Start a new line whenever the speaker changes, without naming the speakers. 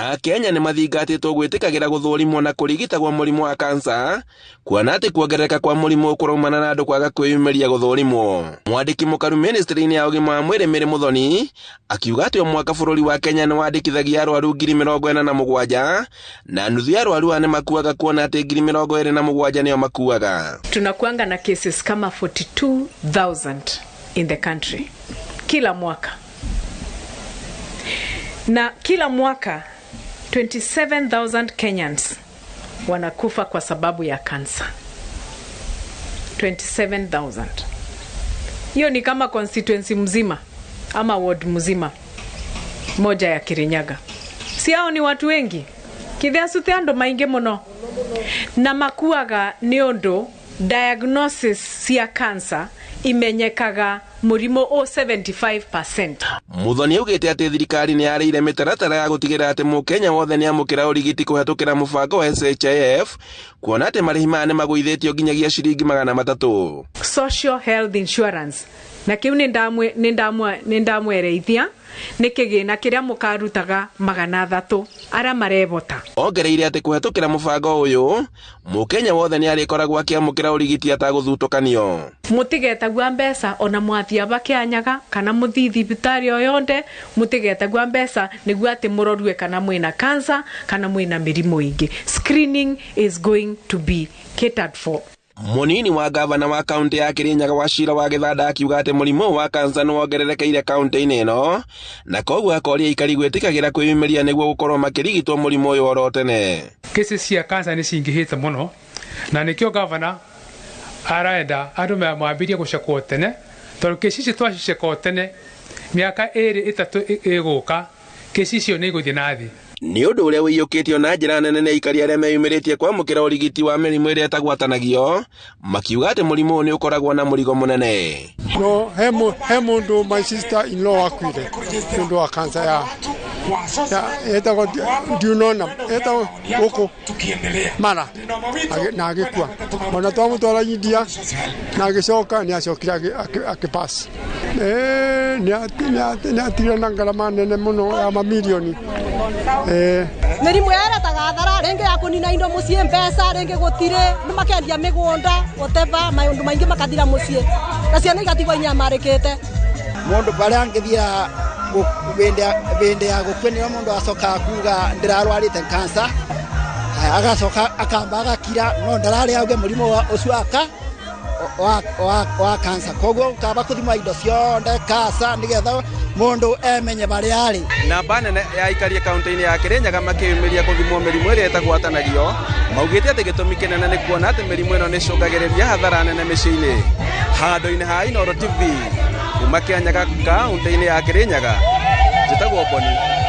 Akenya nĩ mathingatĩtwo gwĩtĩkagĩra gũthũrimwo na kũrigitagwo mũrimũ wa kansa, kuona atĩ kuongerereka kwa mũrimũ kũraumana na andũ kwaga kwĩyumĩria gũthũrimwo. Mwandĩki mũkaru ministry-inĩ ya ũgima wa mwĩrĩ Mary Muthoni akiuga atĩ o mwaka bũrũri wa Kenya nĩ wandĩkithagia arwaru 47,000 na nuthu ya arwaru aya nĩ makuaga, kuona atĩ 27,000 nĩo makuaga.
Tunakuanga na cases kama 42,000 in the country kila mwaka, na kila mwaka 27,000 Kenyans wanakufa kwa sababu ya kansa. 27,000. Hiyo ni kama constituency mzima ama ward mzima moja ya Kirinyaga. Si hao ni watu wengi? Kithiacu ti andu maingi muno na makuaga ni undu diagnosis cia cancer imenyekaga mũrimũ o 75%.
Muthoni augĩte atĩ thirikari nĩ yarĩire mĩtaratara ya gũtigĩrĩra atĩ mũkenya wothe nĩ amũkĩra ũrigiti kũhetũkĩra mũbango wa SHIF, kuona atĩ marĩhi maya nĩ magũithĩtio nginyagia ciringi 300.
Social health insurance na kiu nĩ ndamwereithia nĩ kĩgĩna kĩrĩa mũkarutaga 300 arĩa marebota.
Ongereire atĩ kũhetũkĩra mũbango ũyũ mũkenya wothe nĩ arĩkoragwo akĩamũkĩra ũrigiti atagũthutũkanio.
Mũtigetagua mbeca ona mwathia bakĩanyaga kana mũthii thibitarĩ o yonde, mũtigetagua mbeca nĩguo atĩ mũrorue kana mwĩna cancer kana mwĩna mĩrimũ ĩngĩ. Screening is going to be catered for.
Munini wa gavana wa kaunti ya Kirinyaga Wachira wa Githanda akiuga atĩ mũrimũ wa kansa nĩ wongererekeire kaunti-inĩ ĩno, na koguo akoria aikari gwĩtĩkagĩra kwĩyumĩria nĩguo gũkorwo makĩrigitwo mũrimũ ũyũ oro tene.
Cases cia cancer nĩ cingĩhĩte mũno, na nĩkĩo gavana arenda andũ mwambĩrie gũcekwo tene, tondũ kesi ici twacicekwo tene mĩaka 2 3 ĩgũka kesi icio nĩ igũthiĩ na thĩ.
Nĩ ũndũ ũrĩa ũiyũkĩtio na njĩra nene nĩ aikari arĩa meyumĩrĩtie kwamũkĩra ũrigiti wa mĩrimũ ĩrĩa ĩtagwatanagio, makiuga atĩ mũrimũ ũyũ nĩ ũkoragwo na mũrigo mũnene.
No he mũndũ my sister in law akuire nĩ ũndũ wa cancer ya etagwo duodenum, etagwo gũkũ mara na agĩkua. Ona twamũtwara India na agĩcoka nĩ acokire akĩpass. Nĩ atigire na ngarama nene mũno ya mamirioni.
Mĩrimũ yaretaga thara rĩngĩ ya kũnina indo mũciĩ, mbeca rĩngĩ gũtirĩ, nĩ makendia mĩgũnda whatever, maũndũ maingĩ makathira mũciĩ na ciana igatigwo inyamarĩkĩte.
Mũndũ barĩa angĩthia bĩndĩ ya gũkua nĩyo mũndũ acokaga kuga ndĩrarwarĩte cancer, agacoka akamba agakira no ndararĩ auge mũrimũ ũcio aka wa cancer. Koguo kaba kũthima indo ciothe cancer nĩgetha mũndũ emenye barĩa arĩ.
Namba nene ya aikari kaunti-inĩ ya Kirinyaga makĩyumĩria gũthimwo mĩrimũ ĩrĩa ĩtagwatanagio, maugĩte atĩ gĩtũmi kĩnene nĩ kuona atĩ mĩrimũ ĩno nĩ ĩcũngagĩrĩria hathara nene mĩciĩ-inĩ. Handũ-inĩ ha Inooro TV kuma Kĩanyaga kaunti-inĩ ya Kirinyaga, njĩtagwo Boni.